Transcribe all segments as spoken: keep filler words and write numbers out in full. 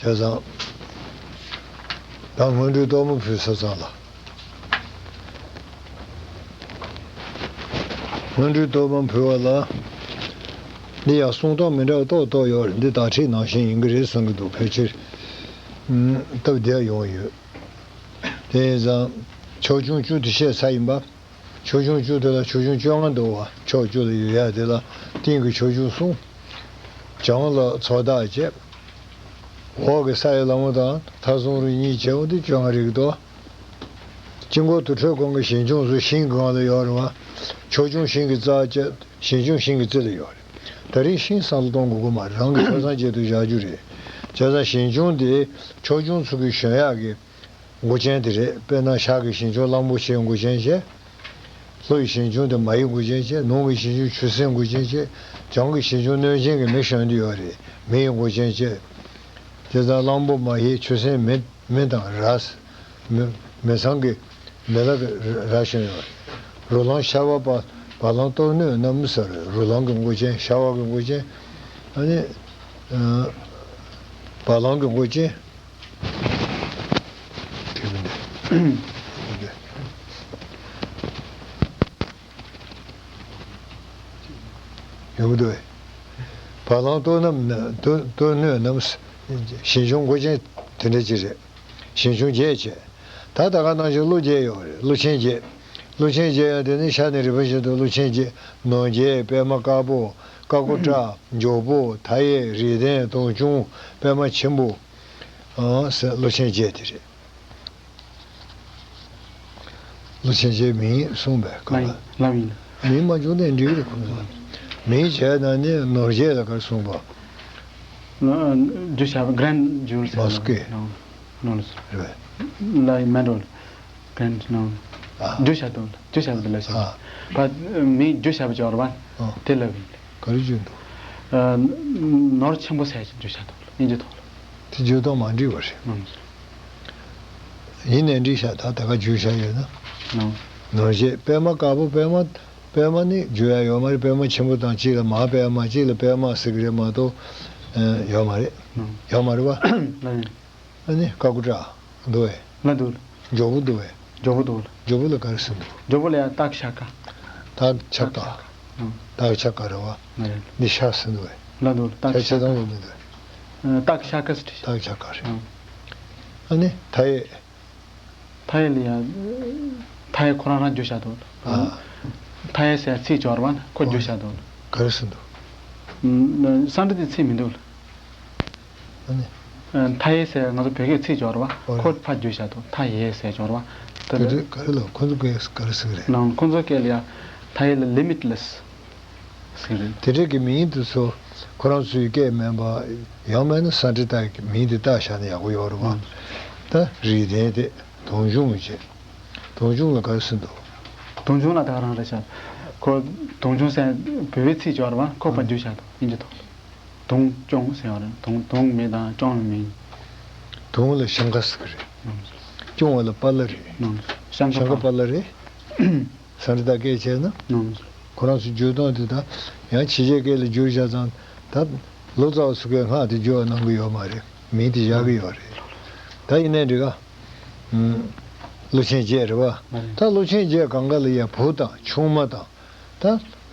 བྱས་ཙང་། ད་སྔོན་འགྲོའི་གཏོར་མ་ཕུལ་ས་ཙང་ལ། སྔོན་འགྲོའི་གཏོར་མ་ཕུལ་བ་ལ། འདི་ཡང་གསུང་སྟངས་མི་འདྲ་བ་ཏོག་ཏོག་ཡོད་རེད། འདི་དྭགས་ཁྲིད་ནང་བཞིན་ཡིན་གྱི་རེད་བསམ་གྱི་འདུག་ཕལ་ཆེར། ཨུམ། སྟབས་བདེ་ཡོང་ཡོད། དེ་ཡིན་ཙང་། ཕྱོགས་ཆུང་བཅུ་དེ་བཤད་ཚར་ཡིན་པ། ཕྱོགས་ཆུང་བཅུ་དེ་ལ་ཕྱོགས་ཆུང་བཅོ་ལྔ་འདུག་བ། ཕྱོགས་བཅུ་ལ་ཡོད་ཡ་དེ་ལ་སྟེང་གི་ཕྱོགས་ཆུང་གསུམ། བྱང་ལ་ཚོགས་བདག་བཅས། འོག་གི་ས་ཡི་ལྷ་མོ་དང་མཐའ་བཟུང་རུ་གཉིས་བྱས་པ་འདི་བཅོ་ལྔ་རེད་འདུག་དཀྱིལ་འཁོར་དུར་ཁྲོད་གོང་གི་ཞིང་སྐྱོང་ཚོ་ཤིང་གི་སྒང་ལ་ཡོད་རེད་བ། ཕྱོགས་ཆུང་ཤིང་གི་རྩ་བཅས། ཞིང་སྐྱོང་ཤིང་གི་རྩེ་ལ་ཡོད་རེད། ད་རིང་ཤིང་བསམ་བློ་གཏོང་དགོས་ཀྱི་མ་རེད། རང་གི་ཆོས་བཟང་བྱེད་དུ་བཞག་རྒྱུ་རེད། བྱས་ཙང་ཞིང་སྐྱོང་དེ་ཕྱོགས་ཆུང་ཚོ་གི་གཞོན་ཡག་གི་མགོ་ཅན་དེ་རེད། དཔེར་ན་ཤར་གྱི་ཞིང་སྐྱོང་གླང་པོ་ཆེའི་མགོ་ཅན་བྱས། ལྷོ་ཡི་ཞིང་སྐྱོང་དེ་མ་ཡི་མགོ་ཅན་བྱས། ནུབ་ཀྱི་ཞིང་སྐྱོང་ཆུ་སྲིན་མགོ་ཅན་བྱས། བྱང་གི་ཞིང་སྐྱོང་གནོད་སྦྱིན་གྱི་མི་ཞོན་དུ་ཡོད་རེད། མི་ཡི་མགོ་ཅན་བྱས། དེ་ཙང་གླང་པོ་མ་ཡི་ཆུ་སྲིན་མི་མི་དང་ར། མི་མི་ཚང་གི་མི་ལ་གི་ར་ཞོན་ཡོད་རེད། རོ་ལངས་ཤ་བ་བ་བ་ལང་གཏོར་སྣོད་རྣམས་ཟེར་རེད། རོ་ལངས་ཀྱི་མགོ་ཅན། ཤ་བ་གི་མགོ་ཅན། ཨ་ནི་བ་ལང་གི་མགོ་ཅན། དེ་མིན་ཏེ། ཡོང་གི་འདུག་བས། བ་ལང་གཏོར་རྣམས་ན་གཏོར་གཏོར་སྣོད་རྣམས། ཞིང་སྐྱོང་མགོ་ཅན་དེ་འདྲ་ཅིག་རེད། ཞིང་སྐྱོང་བརྒྱད་བྱས། ད་ད་ག་ནང་བཞིན་ཀླུ་བརྒྱད་ཡོད་རེད། ཀླུ་ཆེན་བརྒྱད། ཀླུ་ཆེན་བརྒྱད་ཡང་དེ་ནི་ཤར་ནས་རི་པ་བཞིན་དུ་ཀླུ་ཆེན་བརྒྱད། ནོར་བརྒྱད། པདྨ་དཀར་པོ། ཀ་ཀུ་ཏྲ། འཇོག་པོ། མཐའ་ཡས། རིགས་ལྡན། དུང་སྐྱོང་། པདྨ་ཆེན་པོ། ཨང་ཟེར་ཀླུ་ཆེན་བརྒྱད་དེ་རེད། ཀླུ་ཆེན་བརྒྱད་མིང་གསུངས་པས་ག་ལ། ལ་ཡིན། མིང་མ་བྱུང་ནས་འགྲིག་རེད་ཁོང་ཚོ། མིང་བྱས་ན་ནི་ནོར་བརྒྱད་ལ་ག་རེ་གསུངས་པ། རྒྱུ་ཞབས། གྷ་རན་ཌི་ཇུ་ཝེལ་ཟེར། མོ་སི་ཀེ། ནོ་ནོ་ལ་རེད། ལ་ཡིན་མེན་རོལ། གྷ་རན་ཌི་ནོ། ཨ། རྒྱུ་ཞབས་དང་རྒྱུ་ཞབས་དེ་ལ་ཞབས། ཨ། ཕ་མིང་རྒྱུ་ཞབས་སྦྱོར་བ། ཨ། དེ་ལ་ཡིན། ག་རེ་བརྗོད་འདུག་ཨ། ནོར་ཆེན་པོ་ཟེར་གྱི་རྒྱུ་ཞབས་དང་ལ་ཡིན་རྒྱུ་དང་ལ། དེ་བརྗོད་སྟངས་མ་འགྲིག་པ་རེད། ཨང་། ཡིན་ནའི་འགྲིག་ཤག་ད་ད་ག་བརྗོད་བྱ་ཡོད་ན། ནོ། ནོར་བརྒྱད། པདྨ་དཀར་པོ། པདྨ། པདྨ་ནི་བརྗོད་ཡ་ཡོད་མ་རེད། པདྨ་ཆེན་པོ་དང་གཅིག་ལ་མ་པདྨ། གཅིག་ལ་པདྨ་ཟེར་གི་རེད་མ་གཏོགས། ཨ། ཡོད་མ་རེད། ནོ། ཡོད་མ་རེད་བ། ལ་ཡིན། ཨ་ནི་ཀ་ཀུ་ཏྲ་འདུག་བས། ལ་འདུག་འཇོག་པོ་འདུག་བས། འཇོག་པོ་འདུག་ལ། འཇོག་པོ་ལ་ག་རེ་ཟེར་འདུག་འཇོག་པོ་ལ་ཡང་སྟག་ཤ་ཀ། སྟག་ཤ་ཀ། སྟག་ཤ་ཀ། ཨང་། སྟག་ཤ་ཀ་རེད་བ། ང་རེད། འདི་ཤ་ཟེར་འདུག་བས། ལ་འདུག་སྟག་ཤ་ཀ། ཤ་ཚང་ལ་མི་འདུག་ཨ། སྟག་ཤ་ཀ་ཟེར་བྲིས། སྟག་ཤ་ཀ་རེད། ཨང་། ཨ་ནི་མཐའ་ཡས། མཐའ་ཡས་ལ་ཡང་། མཐའ་ཡས་ཁོ་རང་རང་རྒྱུ་བཞག་འདུག་ཨ། མཐའ་ཡས་ཟེར་ཚིག་སྦྱོར་བ་ན་ཁོ་རྒྱུ་བཞག་འདུག་ག་རེ་ཟེར་འདུག་ཨ། སང་ཏི་དེ་ཚིག་མི་འདུག་ཨ་ནི། ཨ། མཐའ་ཡས་ཟེར་ང་ཚོ་བོད་སྐད་ཚིག་སྦྱོར་བ། ཨོ། ཁོ་ཕར་བསྒྱུར་བཞག་འདུག་མཐའ་ཡས་ཟེར་སྦྱོར་བ། དེ་དེ་ག་རེ་ལ་ཁོ་ཚོ་སྐད་ག་རེ་ཟེར་གི་རེད། ནང་ཁོ་ཚོ་སྐད་ལ་ཡ། མཐའ་ཡས་ལ་ལི་མི་ཊི་ལེ་སི་ཟེར་གི་རེད། དེ་འདྲ་གི་མིང་དེ་ཚོ་ཁོ་རང་ཚོའི་སྐད་མིན་པ། ཡང་མིན་ན་སང་ཏི་ཏ་གི་མིང་དེ་བཏགས་བཞག་ན་ཡག་པོ་ཡོད་རེད་བ། ཨང་། ད་རིགས་ལྡན་དེ་དུང་སྐྱོང་བྱེད། དུང་སྐྱོང་ལ་ག་རེ་ཟེར་འདུག་དུང་སྐྱོང་ལ་ད་ག་རང་རེད་ཤག་ཁོ་དུང་སྐྱོང་ཟེར་བོད་པའི་ཚིག་སྦྱོར་བ་ཁོ་ཕར་བསྒྱུར་བཞག་འདུག་ཡིན་གྱི་འདུག་དུང་སྐྱོང་ཟེར་བ་རེད། དུང་དུང་མི་དང་སྐྱོང་མི། དུང་ལ་ཤང་ཀ་ཟེར་གི་རེད། སྐྱོང་བ་ལ་པ་ལ་རེད། ཤང་ཀ་པ་ལ་རེད། སང་ཏི་ཏ་སྐད་བྱས་ན། ཁོ་རང་ཚོ་བརྗོད་སྟངས་དེ་དང་། ཡང་ཕྱི་རྒྱལ་སྐད་ལ་བསྒྱུར་བཞག་ཙང་། ད་ལོ་ཙཱ་བ་ཚོ་སྐད་སྔགས་དེ་བསྒྱུར་བ་གནང་གི་ཡོད་མ་རེད། མིང་དེ་བཞག་གི་ཡོད་རེད། ད་ཡིན་ནའི་འགྲིག་ག་ཀླུ་ཆེན་བརྒྱད་རེད་བ། ད་ཀླུ་ཆེན་བརྒྱད་སྒང་ག་ལ་ཡ་བུ་དང་ཆུང་མ་དང་། ད་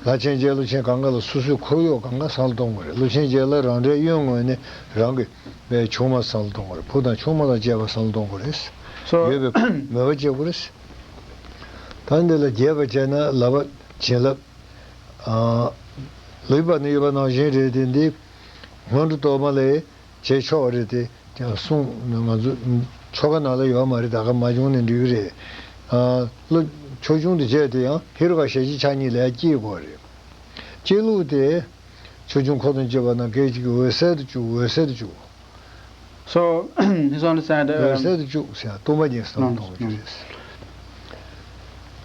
ལྷ་ཆེན་བརྒྱད་ཀླུ་ཆེན་སྒང་ག་ལ་སོ་སོའི་ཁོར་ཡུག་སྒང་ག་བསམ་བློ་གཏོང་དགོས་རེད། ཀླུ་ཆེན་བརྒྱད་ལ་རང་འདྲའི་གཡོན་ངོས་ནས་རང་གི་པའི་ཆུང་མ་བསམ་བློ་གཏོང་དགོས་རེད། བུ་དང་ཆུང་མ་དང་བཅས་པ་བསམ་བློ་གཏོང་དགོས་རེད། སོ། ཡོད་པའི་མོས་པ་བྱེད་དགོས་རེད། ད་འདི་ལ་རྒྱས་པ་བྱས་ན་ལག་པ་བྱིན་རླབས། ཨ། ལུས་པ་ནི་ཡོད་པ་ནང་བཞིན་རེད་དེ། འདི་སྔོན་འགྲོ་གཏོར་མ་ལས་བྱེད་ཆོག་རེད་དེ། ཀྱང་གསུང་ང་ཚོ་ཆོ་ག་ནང་ལ་ཡོད་མ་རེད། ད་ག་མ་བྱུང་ནས་འགྲིག་གི་རེད། ཨ། ལོ་ཆོས་སྐྱོང་དུ་བྱས་ཏེ་ཡང་ཧེ་རུ་ཀ་ཞལ་གཅིག་ཕྱག་གཉིས་ལ་སྐྱེ་དགོས་རེད། སྐྱེ་ལུགས་དེ། ཆོས་སྐྱོང་འཁོར་དང་བཅས་པ་རྣམས་སྐད་ཅིག་གིས་འོད་གསལ་དུ་བཅུག་འོད་གསལ་དུ་བཅུག So, he's on the side, འོད་um, གསལ་དུ་བཅུག་ཟེར་ཡང་སྟོང་པ་ཉིད་སུ་གཏོང་རྒྱུ་རེད།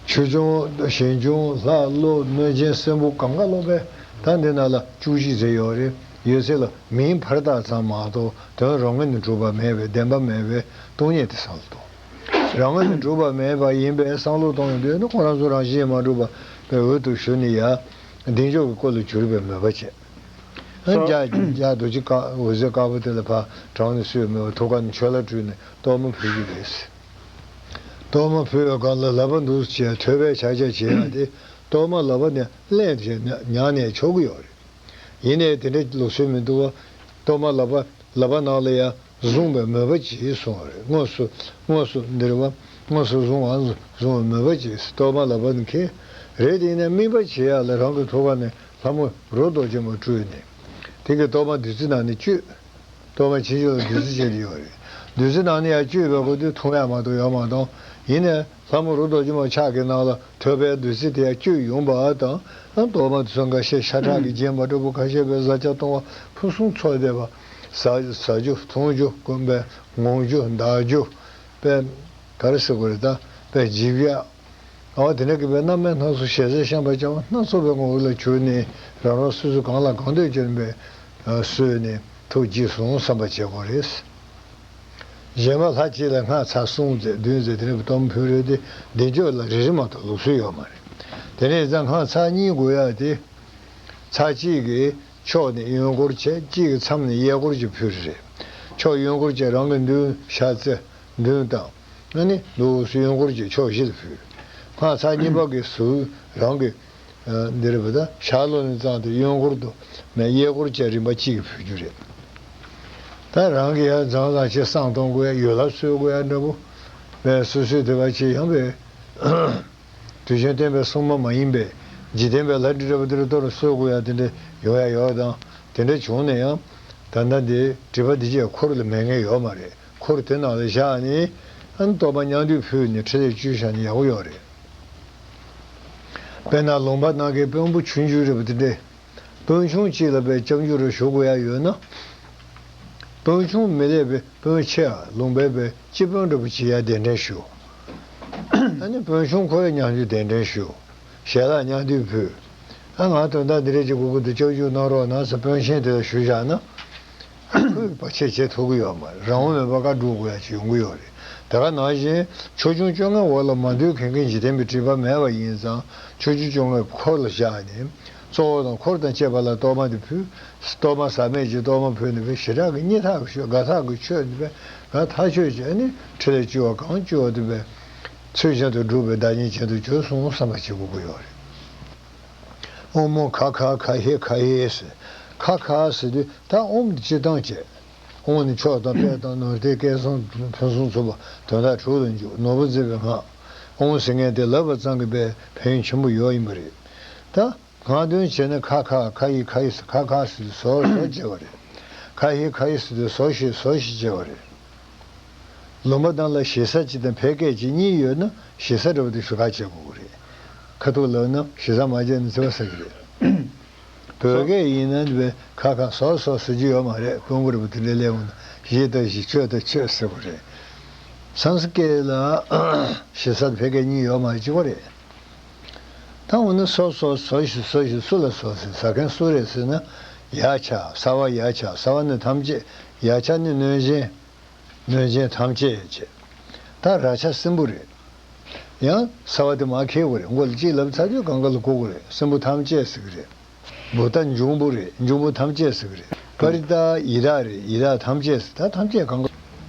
ཆོས་སྐྱོང་ཞིང་སྐྱོང་ལྷ་ཀླུ་གནོད་སྦྱིན་སྲིན་པོ་གང་ག་ལོག་པས། ད་འདི་ནང་ལ་བཅུ་གཅིག་ཟེར་ཡོད་རེད། ཡོད་ཚད་ལ་མིང་ཕར་བཏགས་ཙམ་མ་གཏོགས་དོན་རང་ངོས་ནས་གྲུབ་པ་མེད་པའི་བདེན་པ་མེད་པའི་སྟོང་ཉིད་དེ་བསམ་བློ་གཏོང་། རང་ངོས་ནས་གྲུབ་པ་མེད་པ་ཡིན་པས་བསམ་བློ་གཏོང་ཡོང་དུས་ནི་ཁོ་རང་ཚོ་རང་བཞིན་མ་གྲུབ་པ་པའི་འོག་ཏུ་ཞུགས་ནས་ཡ། གདེང་འཇོག་གི་སྐོར་ལ་གྱུར་པའི་མོས་པ་བྱེད། ཨ། སོ། རྒྱ་རྒྱ་རྡོ་རྗེ་དཀར་འོད་ཟེར་དཀར་པོ་དེ་ལ་ཕར་དྲང་ནས་གསོལ་མེད་པར་ཐུགས་ཀ་ནས་མཆོད་ལྭ་སྤྲུལ་ནས་གཏོར་མ་ཕུལ་གྱི་རེད། གཏོར་མ་ཕུལ་བའི་སྒང་ལ་ལག་པ་འདུག་བྱས་ཐོད་པའི་ཕྱག་རྒྱ་བྱེད་ཡག་དེ་གཏོར་མ་ལག་པ་ནས་ལེན་བྱས་ཉར་ནས་ཆོག་གི་ཡོད་རེད། ཡིན་ནའི་དེ་འདྲ་ལུགས་སྲོལ་མི་འདུག་བ། གཏོར་མ་ལག་པ་ལག་པ་ནང་ལ་ཡང་བཟུང་བའི་མོས་པ་གྱིས་གསུངས་པ་རེད། དངོས་སུ་དངོས་སུ་འདིར་བ་དངོས་སུ་བཟུང་བ་བཟུང་བའི་མོས་པ་གྱིས་གཏོར་མ་ལག་པ་ནི་ཁེ་རེད། དེ་ཡིན་ན་སྨིན་པ་བྱེད་ཡག་ལ་རང་གི་ཐུགས་ཀ་ནས་ལྷ་མོ་རོ་རྡོ་རྗེ་མ་སྤྲུལ་ནས་དེ་གི་གཏོར་མ་བདུད་རྩི་ནང་ནས་བཅུད། གཏོར་མ་ཕྱིན་ཅི་ལ་བདུད་རྩི་ཅན་དུ་ཡོད་རེད། བདུད་རྩི་ནང་ནས་ཡང་བཅུད་པའི་སྐོར་དུ་འཐུང་ཡག་མ་གཏོགས་ཡོད་མ་གཏོགས། ཡིན་ནའི་ལྷ་མོ་རོ་རྡོ་རྗེ་མ་ཕྱག་གི་ནང་ལ་ཐོད་པའི་བདུད་རྩི་དེ་ཡང་བཅུད་ཡོང་བ་དང་། ཨ། གཏོར་མ་དེ་ཚོ་འགའ་ཤས་ཤ་ཁྲག་གི་རྗེས་མ་འདྲ་པོ་ཁ་ཤས་པའི་བཟའ་བཅའ་གཏོང་བ་ཕུན་སུམ་ཚོགས་བསྡད་པ། ཟ་ཟ་རྒྱུ་འཐུང་རྒྱུ་དགོན་པའི་ངོམ་རྒྱུ་འདག་རྒྱུ་པའི་ག་རེ་ཟེར་དགོས་རེད། ད་པའི་འཇིབ་ཡག་ཨོ། དེ་འདྲ་གི་པའི་རྣམ་སྨིན་སྣ་ཚོགས་ཞལ་ཟས་བཤམས་པ་བྱ་བ་སྣ་ཚོགས་པའི་ངོ་བོ་ལ་གྱུར་ནས་རང་རང་སོ་སོ་གང་ལ་གང་འདོད་ཀྱིས་པའི་གསོལ་ནས་ཐུགས་དགྱེས་སོང་བསམ་པ་བྱེད་དགོས་རེད། གཞན་པ་ལྷ་གཅིག་ལ་སྔགས་ཚར་གསུམ་ཙམ་བདུན་ཙམ་དེ་འདྲ་གཏོར་མ་ཕུལ་རེད་དེ། བདེ་མཆོག་ལ་རེ་རེ་མ་གཏོགས་ལུགས་སྲོལ་ཡོད་མ་རེད། དེ་ནས་ཙང་སྔགས་ཚར་གཉིས་དགོས་ཡག་དེ། ཚར་གཅིག་གིས་ཕྱོགས་ནས་གཡོན་སྐོར་བྱས། གཅིག་གིས་མཚམས་ནས་གཡས་སྐོར་གྱིས་ཕུལ་རེད། ཕྱོགས་གཡོན་སྐོར་བྱས་རང་གི་མདུན་ཕྱག་རྩེ་མདུན་དང་། ཨ་ནི་འདུག་སེ་གཡོན་སྐོར་གྱིས་ཕྱོགས་བཞི་ལ་ཕུལ། སྔགས་ཚར་གཉིས་པ་གི་ཟུར་རང་གི་འདི་རེད་པ། ད་ཤར་ལྷོ་ནས་བརྩམས་ཏེ་གཡོན་སྐོར་དུ་མེད། གཡས་སྐོར་བྱས་རིམ་པ་གཅིག་གིས་ཕུལ་རྒྱུ་རེད། ད་རང་གི་ཡང་བཟང་བཟང་བྱས་བསང་གཏོང་དགོས་ཡ། ཡོ་ལབ་གསོལ་དགོས་ཡ་འདྲ་པོ་བས་སོ་སོའི་དེ་བ་ཅིག་ཡང་བས། དུས་ཆེན་བསྟན་པའི་སྲུང་མ་མ་ཡིན་པའི་འཇིག་རྟེན་པའི་ལྷ་འདྲེ་འདྲ་པོ་དེ་ལ་གཏོར་གསོལ་དགོས་ཡ་དེ་འདྲ་ཡོང་ཡ་ཡོད་དང་། དེ་འདྲ་བྱུང་ན་ཡང་ད་ལྟ་འདི་སྒྲིབ་པ་འདི་ཅིག་འཁོར་ལ་མེད་མཁན་ཡོད་མ་རེད། འཁོར་དེ་ནང་ལ་བཞག་ནས། ཨ་ནི་གཏོར་མ་མཉམ་འདུས་ཕུལ་ནས་ཕྲིན་ལས་བཅོལ་བཞག་ན་ཡག་པོ་ཡོད་རེད། དཔེར་ན་ལུང་པ་ནང་གི་དཔོན་པོ་ཆུང་ཆུང་རེད་པ་དེ་འདྲས། དཔོན་ཆུང་གཅིག་ལ་པའི་སྐྱབས་འཇུག་རེ་ཞུ་དགོས་ཡ་ཡོད་ན། དཔོན་ཆུང་མི་སླེབས་པའི་དཔོན་ཆེ་བ་ལུང་པའི་པའི་སྤྱི་དཔོན་འདྲ་པོ་ཅིག་ཡ་གདན་འདྲེན་ཞུ། ཨ་ནི་དཔོན་ཆུང་ཁོ་ཡ་མཉམ་དུ་གདན་འདྲེན་ཞུ། ཞལ་ལག་མཉམ་འདུས་ཕུལ། ཨ། ང་དོན་དག་འདི་རེད་ཅིག་དགོས་ཀྱི་འདུག་སྐྱབས་འཇུག་གནང་རོགས་གནང་ཟེར་དཔོན་ཆེན་དེ་ལ་ཞུས་བཞག་ན། ཁོས་བར་ཆད་བྱེད་ཐུབ་ཀྱི་ཡོད་མ་རེད། རང་དབང་མེད་པར་བཀའ་སྒྲུབ་དགོས་ཡ་ཅིག་ཡོང་གི་ཡོད་རེད། དེ་ག་ནང་བཞིན་ཆོས་སྐྱོང་བཅོ་ལྔའི་འོག་ལ་མ་འདུས་མཁན་གྱི་འཇིག་རྟེན་པའི་སྒྲིབ་པ་མེད་པ་ཡིན་ཙང་། ཆོས་སྐྱོང་བཅོ་ལྔ་འཁོར་ལ་བཞག་ནས་གཙོ་བོ་དང་འཁོར་དང་བཅས་པ་ལ་གཏོར་མ་དེ་ཕུལ། གཏོར་མ་ཟག་མེད་ཀྱི་གཏོར་མ་ཕུལ་ནས་པའི་ཞེ་དྲག་གི་སྙིང་ཐག་གི་ཆོས། དགའ་ཐག་གི་ཆོས་ནི་པའི་དགའ་ཐག་ཆོད་བྱས་ནས་ཕྲིན་ལས་བཅོལ་བ་གང་བཅོལ་བ་དེ་པའི་ཚུལ་བཞིན་དུ་སྒྲུབ་པའི་བདག་ཉིད་ཅན་དུ་གྱུར་སོང་བསམ་པ་བྱེད་དགོས་ཀྱི་ཡོད་རེད། ཨོཾ་མོ་ཁ་ཁ་ཁ་ཧེ་ཁ་ཧེ་ཟེར། ཁ་ཁ་ཟེར་དུས་ད་ཨོཾ་འདི་སྤྱིར་བཏང་བྱས། ཨོཾ་ནི་མཆོག་དང་དཔལ་དང་ནོར་ལྡན་སྐལ་བཟང་ཕུན་སུམ་ཚོགས་པ་དོན་དག་དྲུག་ལ་འཇུག་ནོར་བུ་འཛིན་པའི་སྔགས། ཨོཾ་ཟེར་མཁན་དེ་ལབ་པ་ཙམ་གྱིས་པའི་ཕན་ཡོན་ཆེན་པོ་ཡོད་ཡིན་པ་རེད། ད་སྔགས་འདོན་བྱས་ན་ཁ་ཁ་ཁ་ཧེ་ཁ་ཧེ་ཟེར། ཁ་ཁ་ཟེར་དུས་ཟོ་ཟོ་བྱས་པ་རེད། ཁ་ཧེ་ཁ་ཧེ་ཟེར་དུས་ཟོ་ཞེས་ཟོ་ཞེས་བྱས་པ་རེད། ལུང་པ་ནང་ལ་ཞེ་ས་གཅིག་དང་ཕལ་སྐད་ཅིག་གཉིས་ཡོད་ན་ཞེ་ས་འདྲ་པོ་དེ་ཞུ་ཁ་བྱེད་དགོས་ཀྱི་རེད། ཁ་ཐུག་ལབ་ན་ཞེ་ས་མ་བྱས་ན་བརྩི་བ་ཟ་གི་རེད། བོད་སྐད་ཡིན་ན་འདི་བས་ཁ་ཁ་ཟོ་ཟོ་ཟེར་རྒྱུ་ཡོད་མ་རེད། དཔོན་པོ་རེད་པ་དེ་འདྲ་སླེབས་འོང་ན་བཞེས་དང་བཞེས་མཆོད་དང་མཆོད་ཟེར་དགོས་རེད། སཾ་སྐྲྀཏ་སྐད་ལ་ཞེ་ས་དང་ཕལ་སྐད་གཉིས་ཡོད་མ་རེད། གཅིག་པ་རེད། ད་འོ་ན་ཟོ་ཟོ་ཟོ་ཞེས་ཟོ་ཞེས་སུ་ལ་ཟོ་ཟེར། ཟ་མཁན་སུ་རེད་ཟེར་ན། ཡ་ཆ་ས་པ། ཡ་ཆ་ས་པ་ནི་ཐམས་ཅད། ཡ་ཆ་ནི་གནོད་སྦྱིན། གནོད་སྦྱིན་ཐམས་ཅད་བྱས། ད་ར་ཆ་སྲིན་པོ་རེད། ཡང་ས་པ་དེ་མར་འཁྱེར་དགོས་རེད། མགོ་ལ་གཅིག་ལབ་ཚར་དུས་གང་ག་ལ་གོ་དགོས་རེད། སྲིན་པོ་ཐམས་ཅད་ཟེར་གི་རེད། བུ་ཏ་འབྱུང་པོ་རེད། འབྱུང་པོ་ཐམས་ཅད་ཟེར་གི་རེད། པ་རི་ཏ་ཡི་དྭགས་རེད། ཡི་དྭགས་ཐམས་ཅད་ཟེར། ད་ཐམས་ཅད་གང་ག།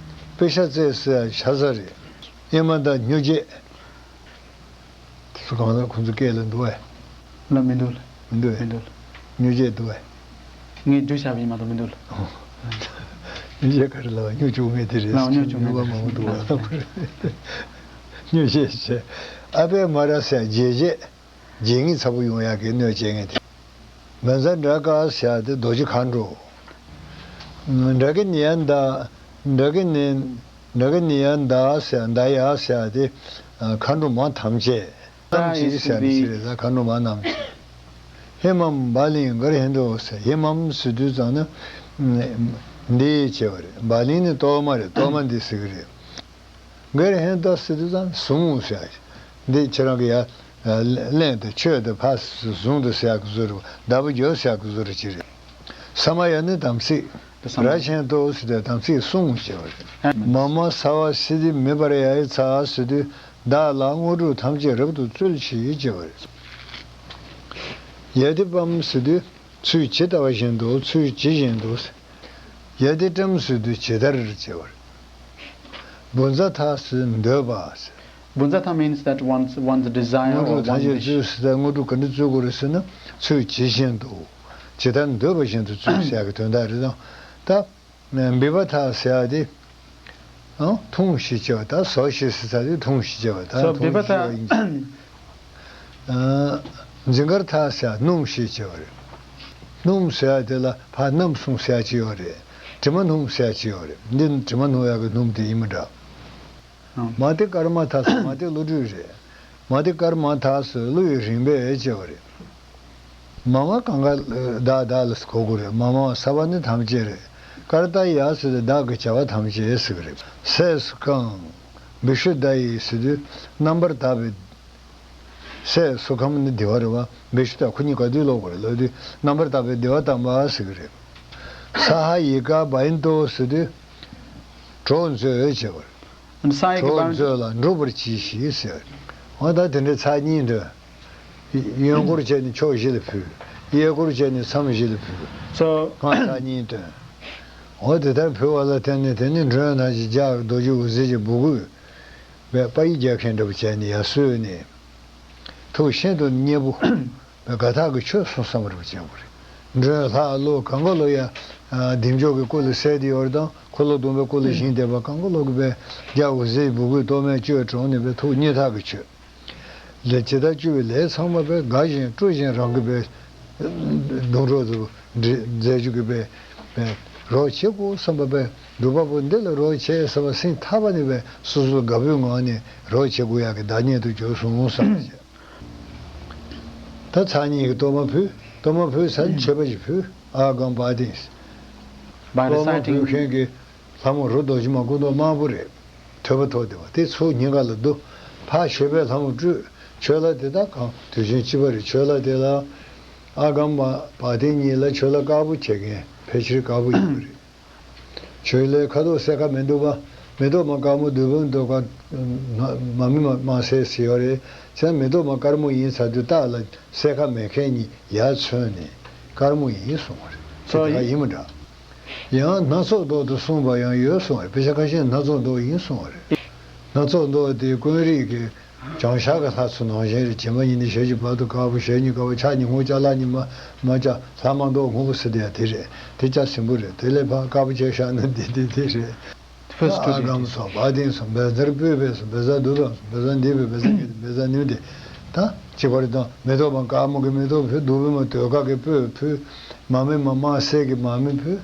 པེ་ཤ་ཙེ་ཟེར་ཤ་ཟ་རེད། ཨེ་མ་ད་སྨྱོ་བྱེད། དེ་ཚོ་གང་ལ་ཁོང་ཚོ་སྐད་ལ་འདུག་བས། ལ་མི་འདུག་ལ། མི་འདུག་བས། མི་འདུག་ལ། སྨྱོ་བྱེད་འདུག་བས། ངས་བསྡུས་བཞག་པ་ཡིན་མ་གཏོགས་མི་འདུག་ལ། སྨྱོ་བྱེད་ག་རེ་ལབ། སྨྱོ་བཅུག་མཁན་དེ་རེད། ལ་སྨྱོ་བཅུག་མཁན་དེ་རེད། སྨྱོ་བ་མང་པོ་འདུག་བས། སྨྱོ་བྱེད་བྱེད། ཨ་པེ་མ་ར་ཟེར་བྱེད་བྱེད། བྱེད་ངན་ཚ་པོ་ཡོང་ཡག་གི་གནོད་བྱེད་མཁན་དེ། མན་ཛ་དྲ་ཀ་ཟེར་ཡག་དེ་རྡོ་རྗེ་མཁའ་འགྲོ། དྲ་ཀ་ནི་ཡ་ད། དྲ་ཀ་ནི། དྲ་ཀ་ནི་ཡ་ད་ཟེར་ཡག། ད་ཡ་ཟེར་ཡག་དེ་མཁའ་འགྲོ་མ་ཐམས་ཅད། ཐམས་ཅད་ཟེར་ཡག་ནི་ཅི་རེད། ད་མཁའ་འགྲོ་མ་རྣམས་ཀྱི། ཧེ་མམ་བ་ལིང་གར་ཧེ་ཏོ་ཟེར། ཧེ་མམ་ཟེར་དུས་ཙམ་ན་འདི་བྱས་པ་རེད། བ་ལིང་ནི་གཏོར་མ་རེད། གཏོར་མ་འདི་ཟེར་གི་རེད། གར་ཧེ་ཏོ་ཟེར་དུས་ཙམ་ཟུངས་ཟེར་ཡག། འདི་ཁྱེད་རང་གི་ཡ་ལེན་དང་མཆོད་དང་ཕར་ཟུངས་དང་ཟེར་ཡག་གི་བཟོ་འདྲ། བདག་པོ་རྒྱོབ་ཟེར་ཡག་གི་བཟོ་འདྲ་ཅིག་རེད། ས་མ་ཡ་ནི་དམ་ཚིག། ར་ཆེན་ཏོ་ཟེར་དུས་དམ་ཚིག་སྲུང་ཟེར་བ་རེད། མ་མ་ས་པ་སི་ཏི་མི་པར་ཡ་ཡི་ཚ་ཟེར་དུས་བདག་ལ་དངོས་གྲུབ་ཐམས་ཅད་རབ་ཏུ་སྩོལ་ཕྱིར་ཟེར་བ་རེད། ཡ་ཏི་པམ་ཟེར་དུས་ ཚུལ་ཇི་ལྟ་བ་བཞིན་དུ། ཚུལ་ཇི་བཞིན་དུ། ཡ་དེ་བྲམ་ཟེ་དུ་ཇི་ལྟར་བྱེད་པར། བུཛ་ཐ་ཟེར་འདོད་པ་ཟེར། Bhuñjaṭha means that one's, one's desire དངོས་གྲུབ་or ཐམས་one ཅད wish. སྩོལ་ཟེར་ད་དངོས་གྲུབ་ག་འདྲ་སྩོལ་དགོས་རེད་ཟེར་ན། ཚུལ་ཇི་བཞིན་དུ། ཇི་ལྟར་འདོད་པ་བཞིན་དུ་སྩོལ་ཟེར་ཡག་གི་དོན་དག་རེད་དང་། ད་བི་བྷ་ཐ་ཟེར་ཡག་དེ། ཨང་འཐུང་ཞེས་བྱ་བ་དང་། ཟོ་ཞེས་ཟེར་ཚར་དུས་འཐུང་ཞེས་བྱ་བ་དང་། So འཐུང་བི་བྷ་ཞེས་ཐ་བྱ་བ་ཡིན། ཨ། ཛི་གར་ཐ་ཟེར་སྣུམ་ཞེས་བྱ་བ་རེད། སྣུམ་ཟེར་ཡག་དེ་ལ་ཕར་སྣུམ་སུམ་ཟེར་ཡག་ཅིག་ཡོད་རེད། དྲི་མ་སྣུམ་ཟེར་ཡག་ཅིག་ཡོད་རེད། འདི་དྲི་མ་སྣུམ་ཡག་གི་སྣུམ་དེ་ཡིན་མི་འདྲ། ཨང་། མ་ཏི་ཀརྨ་ཐ་ཟེར་མ་ཏི་བློ་གྲོས་རེད། མ་ཏི་ཀརྨ་ཐ་ཟེར་བློ་ཡི་རིམ་པས་བྱས་པ་རེད། མ་མ་གང་ག་བདག་བདག་ལ་གོ་དགོས་རེད། མ་མ་ས་བ་ནི་ཐམས་ཅད་རེད། ཀར་ཏ་ཡ་ཟེར་དུས་བདག་གི་བྱ་བ་ཐམས་ཅད་ཟེར་གི་རེད། སྲས་སུ་ཁམས་བི་ཤུདྡྷ་ཡི་ཟེར་དུས་རྣམ་པར་དག་པའི། སྲས་སུ་ཁམས་ནི་བདེ་བ་རེད་བ། བི་ཤུདྡྷ་ཁོ་གཉིས་ག་དུས་ལོག་དགོས་རེད་ལབ་དུས་རྣམ་པར་དག་པའི་བདེ་བ་དམ་པ་ཟེར་གི་རེད། ས་ཧ་ཡི་ཀ་བྷ་ཡན་ཏོ་ཟེར་དུས་གྲོགས་མཛོད་བྱེད་པ་རེད། And Sayagyi གྲོགས་མཛོད་ལ་འགྲོགས་པར་གྱིས་ཤིག་ཟེར། འོ་ད་དེ་འདྲའི་ཚར་གཉིས་འདོན། གཡོན་སྐོར་བྱས་ནས་ཕྱོགས་བཞི་ལ་ཕུལ། གཡས་སྐོར་བྱས་ནས་མཚམས་བཞི་ལ་ཕུལ། So སྔགས་ཚར་གཉིས་འདོན། འོ་དེ་ལྟར་ཕུལ་བ་ལ་བརྟེན་ནས། དེ་ནས་མགྲོན་རྣམས་ཀྱིས་ལྗགས་རྡོ་རྗེ་འོད་ཟེར་གྱི་སྦུ་གུས་བས་པ་ཡིས་རྒྱག་མཁན་འདྲ་པོ་བྱས་ནས་ཡར་གསོལ་ནས། ཐུགས་ཤིན་ཏུ་མཉེས་པོ་བས་དགའ་ཐག་གི་ཆོས་གསུངས་བསམ་པ་འདྲ་པོ་བྱས་པ་རེད། མགྲོན་ལྷ་ཀླུ་གང་ག་ལོ་ཡ། བདེ་མཆོག་གི་སྐུ་ལ་གསལ་ཏེ་ཡོད་རེད་དང་། འཁོར་ལོ་སྡོམ་པའི་སྐུ་ལ་བཞེངས་བསྡད་པ་གང་ག་ལོ་གི་བས་ལྗགས་འོད་ཟེར་གྱི་སྦུ་གུས་གཏོར་མས་བསྐྱོད་དྲངས་ནས་བས་ཐུགས་མཉེས་ཐག་གི་ཆོད། ལས་ཇི་ལྟར་བཅོལ་བའི་ལས་ཚང་མ་བས་དགའ་ཞིང་སྤྲོ་ཞིང་རང་གི་བས་སྡོང་གྲོགས་སུ་འཛད་རྒྱུ་གི་བས་རོགས་བྱེད་དགོས་བསམ་པ་བས། སྒྲུབ་པ་པོ་འདི་ལ་རོགས་བྱེད་བསམ་པ་སེམས་ཐག་པ་ནས་བས་སོ་སོ་དགའ་པོའི་ངང་ནས་རོགས་བྱེད་དགོས་ཡག་གི་བདག་ཉིད་དུ་གྱུར་སོང་བསམ་པ་བྱས། ད་ཚར་གཉིས་ཀྱི་གཏོར་མ་ཕུལ། གཏོར་མ་ཕུལ་ཚར་ནས་མཆོད་པ་ཞིག་ཕུལ། ཨ་གམ་བ་དིང་། By གཏོར་མ་ཕུལ་reciting མཁན་གྱི་ལྷ་མོ་རུ་རྡོ་རྗེ་མ་སྐུ་མདོག་དམར་པོ་རེད། ཐོད་པ་ཐོགས་བསྡད་པ་དེ་ཚུར་སྙིང་ག་ལ་བསྡུ། ཕར་མཆོད་པའི་ལྷ་མོ་སྤྲུལ། མཆོད་ལྷ་དེ་དག་གང་དུས་ཆེན་སྤྱི་པ་རེད། མཆོད་ལྷ་དེ་ལ་ཨ་གམ་བ་དིང་གཉིས་ལ་མཆོད་ལྷ་དཀར་པོ་བྱེད་མཁན་ཕལ་ཆེར་དཀར་པོ་ཡིན་པ་རེད། མཆོད་ལྷའི་ཁ་དོག་སེར་ཁ་མི་འདུག་པ། མེ་ཏོག་མ་དཀར་མོ་བདུད་བུམ་འདུག་ག་མ་མི་མ་དམར་སེར་ཟེར་ཡོད་རེད། བྱས་ན་མེ་ཏོག་མ་དཀར་མོ་ཡིན་ཚར་དུས་རྟགས་ལ་སེར་ཁ་མེད་མཁན་གཉིས་ཡར་མཚོན་ནས་དཀར་མོ་ཡིན་གསུངས་པ་རེད། དེ་དེ་ག་ཡིན་མི་འདྲ། ཡང་སྣ་ཚོགས་མདོག་ཏུ་གསུངས་པ་ཡང་ཡོད་གསུངས་པ་རེད། དཔེ་ཆ་ཁ་ཤས་སྣ་ཚོགས་མདོག་ཡིན་གསུངས་པ་རེད། སྣ་ཚོགས་མདོག་དེ་ཀུན་རིག་གི་བྱང་ཤར་གྱི་ལྷ་ཚོ་ནང་བཞིན་རེད། བྱེ་མ་གཉིས་ནི་ཞལ་གྱི་བར་དུ་དཀར་པོ། ཞལ་གཉིས་དཀར་པོ། ཕྱག་གཉིས་སྔོ་སྐྱ། ལྷ་གཉིས་མ་དམར་སྐྱ། ལྷ་དམར་མདོག་སྔོན་པོ་ཟེར་དེ་ཡང་དེ་རེད། དེ་སྐྱ་སིམ་པོ་རེད། དེ་ལས་ཕར་དཀར་པོ་ཆེ་ཤ་ནི་འདི་འདི་འདི་རེད། First two ཨ་གམ་deities སོགས་བ་དིང་སོགས་བཛྲ་པུཥྤེ་སོགས་བཛྲ་དཱུརྦ་སོགས་བཛྲ་དཱི་པེ་བཛྲ་གྷི་ཏེ་བཛྲ་ནུ་ཏེ། ད་གཅིག་པ་རེད་དང་། མེ་ཏོག་མ་དཀར་མོ་གི་མེ་ཏོག་ཕུལ། བདུད་བུམ་མ་ཟློས་གར་གྱི་སྤོས་ཕུལ། མར་མེ་མ་དམར་སེར་གྱི་མར་མེ་ཕུལ།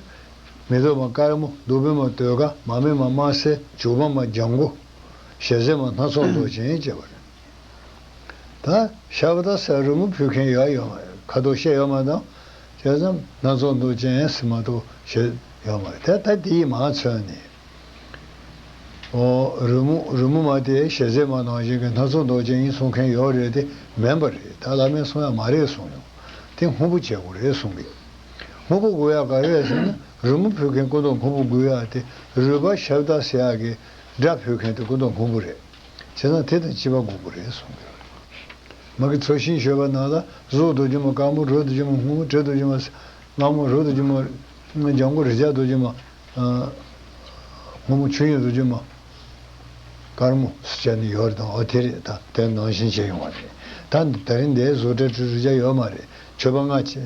མེ་ཏོག་མ་དཀར་མོ། བདུད་བུམ་མ་ཟློས་གར། མར་མེ་མ་དམར་སེར། བྱུག་པ་མ་ལྗང་གུ། ཞལ་ཟས་མ་སྣ་ཚོགས་མདོག་ཅན་བཅས་པ་རེད། ད་ཤ་བ་དང་ཟས་རོལ་མོ་ཕུལ་མཁན་ཡོད་ཡོད་མ་རེད། ཁ་དོག་བཤད་ཡོད་མ་དང་། བྱས་ཙང་སྣ་ཚོགས་མདོག་ཅན་ཟེར་མ་གཏོགས་བཤད་ཡོད་མ་རེད། དེ་ད་དེ་ཡིས་མ་མཚོན་ནས། ཨོ་རོལ་མོ་རོལ་མོ་མ་དེ་ཞལ་ཟས་མ་ནང་བཞིན་གྱི་སྣ་ཚོགས་མདོག་ཅན་ཡིན་གསུང་མཁན་ཡོད་རེད་དེ། མིན་པ་རེད། ད་བླ་མས་གསུང་ཡ་མ་རེད་གསུང་ཡོང་། དེ་སྔོན་པོ་བྱེད་དགོས་རེད་གསུང་གི། སྔོན་པོ་དགོས་ཡ་ག་རེ་རེད་ཟེར་ན། རོལ་མོ་ཕུལ་མཁན་སྐུ་མདོག་སྔོན་པོ་དགོས་ཡ་དེ། རོལ་པ་ཞབས་བརྡ་ཟེར་ཡ་གི་སྒྲ་ཕུལ་མཁན་དེ་སྐུ་མདོག་སྔོན་པོ་རེད། བྱས་ཙང་དེ་དང་གཅིག་པ་དགོས་ཀྱི་རེད་གསུང་གི་རེད། མ་གི་ཚོ་ཤིང་ཞོལ་པ་ནང་ལ་གཟུགས་རྡོ་རྗེ་མ་དཀར་མོ། རོ་རྡོ་རྗེ་མ་སྔོན་མོ། དྲི་རྡོ་རྗེ་མ་ལྔ་མོ། རོ་རྡོ་རྗེ་མ་ལྗང་གུ། རེག་བྱ་རྡོ་རྗེ་མ་སྔོན་མོ། ཆོས་དབྱིངས་རྡོ་རྗེ་མ་དཀར་མོ་ཟེར་བྱས་ནས་ཡོད་རེད་དང་། ཨོ་དེ་རེད། ད་དེ་ནང་བཞིན་བྱས་ཡོང་བ་རེད། ད་ད་རིང་འདིར་གཟུགས་སྒྲ་དྲི་རོ་རེག་བྱ་ཡོད་མ་རེད། མཆོད་པ་སྔ་ཕྱི་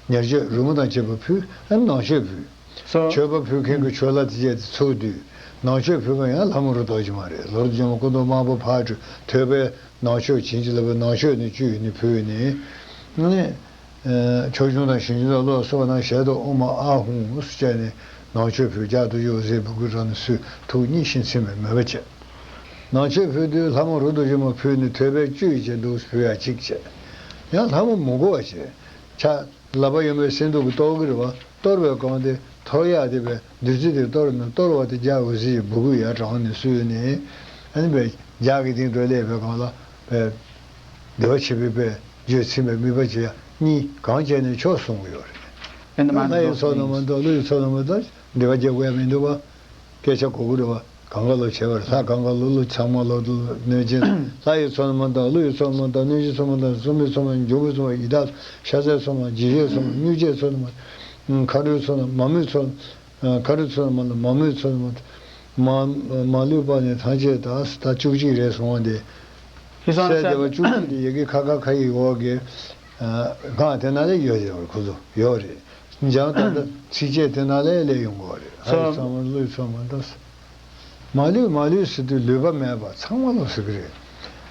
ཉེར་སྤྱོད་རོལ་མོ་དང་བཅས་པ་ཕུལ། ཨ་ནང་མཆོད་ཕུལ། So མཆོད་པ་ཕུལ་མཁན་གྱི་མཆོད་ལྷ་དེ་བཅས་དེ་ཚུར་བསྡུས། ནང་མཆོད་ཕུལ་མཁན་ཡང་ལྷ་མོ་རུ་རྡོ་རྗེ་མ་རེད། ལོ་རུ་རྗེ་མ་སྐུ་མདོག་དམར་པོ་ཕར་བྲོས། ཐོད་པའི་ནང་མཆོད་བྱིན་གྱིས་བརླབས་པའི་ནང་མཆོད་ནི་བཅུད་ནི་ཕུལ་ནས། ནི་ཕྱོགས་སྐྱོང་དང་ཞིང་སྐྱོང་དང་བློ་ལ་གསོལ་བ་དང་ཞལ་དུ་ཨོཾ་ཨཱཿཧཱུྃ་ཟེར་བྱས་ནས་ནང་མཆོད་ཕུལ། ལྗགས་རྡོ་རྗེ་འོད་ཟེར་སྦུ་གུ་རང་ནས་སུས་ཐུགས་མཉེས་ཤིང་ཚིམ་པའི་མོས་པ་བྱས། ནང་མཆོད་ཕུལ་དུས་ལྷ་མོ་རུ་རྡོ་རྗེ་མ་ཕུལ་ནས་ཐོད་པའི་བཅུད་ཀྱི་འདུག་ཕུལ་ཡ་གཅིག་བྱས། ཡང་ལྷ་མོ་མི་དགོས་པ་བྱས། ཕྱག་ལག་པ་གཡོན་པའི་སེན་ཏོག་གིས་གཏོར་གྱི་རེད་བ། གཏོར་བའི་སྒང་དེ་གཏོར་ཡག་དེ་བས་བདུད་རྩི་དེ་གཏོར་ནས་གཏོར་བ་དེ་ལྗགས་འོད་ཟེར་གྱི་སྦུ་གུ་ཡར་དྲངས་ནས་གསོལ་ནས། ཨ་ནི་བས་ལྗགས་ཀྱི་སྟེང་དུ་སླེབས་པའི་སྒང་ལ་བས་བདེ་བ་ཆེན་པོའི་བས་རྒྱུད་ཚིམ་པའི་དམིགས་པ་བྱེད་ཡ་གཉིས་གང་བྱས་ནས་ཆོག་གསུང་གི་ཡོད་རེད། And the ད་man ལྷ་ཡི་who ཚོགས་རྣམས་མ་does གཏོགས། ཀླུ་ཡི་ཚོགས་རྣམས་མ་གཏོགས་བདེ་བ་རྒྱག་དགོས་ཡ་མི་འདུག་བ། སྐད་ཆ་གོ་གི་རེད་བ། གང་ག་ལོ་བྱེད་པར་ལྷ་གང་ག་ལོ་ལོ་ཚང་མ་ལོ་ལོ་གནོད་སྦྱིན་ལྷ་ཡི་ཚོགས་རྣམས་དང་ཀླུ་ཡི་ཚོགས་རྣམས་དང་གནོད་སྦྱིན་ཚོགས་རྣམས་དང་སྲུང་མའི་ཚོགས་རྣམས་འབྱུང་པོའི་ཚོགས་རྣམས་ཡི་དྭགས་ཤ་ཟའི་ཚོགས་རྣམས་འཇིགས་བྱེད་ཚོགས་རྣམས་སྨྱུག་རྒྱད་ཚོགས་རྣམས་མཁའ་འགྲོའི་ཚོགས་རྣམས་མ་རྨོས་ཚོགས་རྣམས། མཁའ་འགྲོའི་ཚོགས་རྣམས་མ་ལུས་པ་ནི་ཐམས་ཅད་དང་། ད་བཅུ་གཅིག་རེད་སོང་བ་འདི། སྲས་སྡེ་པ་བཅུ་གཅིག་འདི་ཡི་གེ་ཁ་ཁ་ཁ་ཡི་འོག་གི་སྒང་དེ་ན་ལས་ཡོད་ཡོད་ཁོ་ཚོ་ཡོད་རེད། འཇང་ད་ལྟ་ཚིགས་བཅད་དེ་ན་ལས་ལས་ཡོང་གི་རེད། ཨ་ཡི་ཚང་མ་ཀླུ་ཡི་ཚོགས་མ་ད། མ་ལུས་མ་ལུས་ཟེར་དུས་ལུས་པ་མེད་པ་ཚང་མ་ལོ་ཟེར་གི་རེད།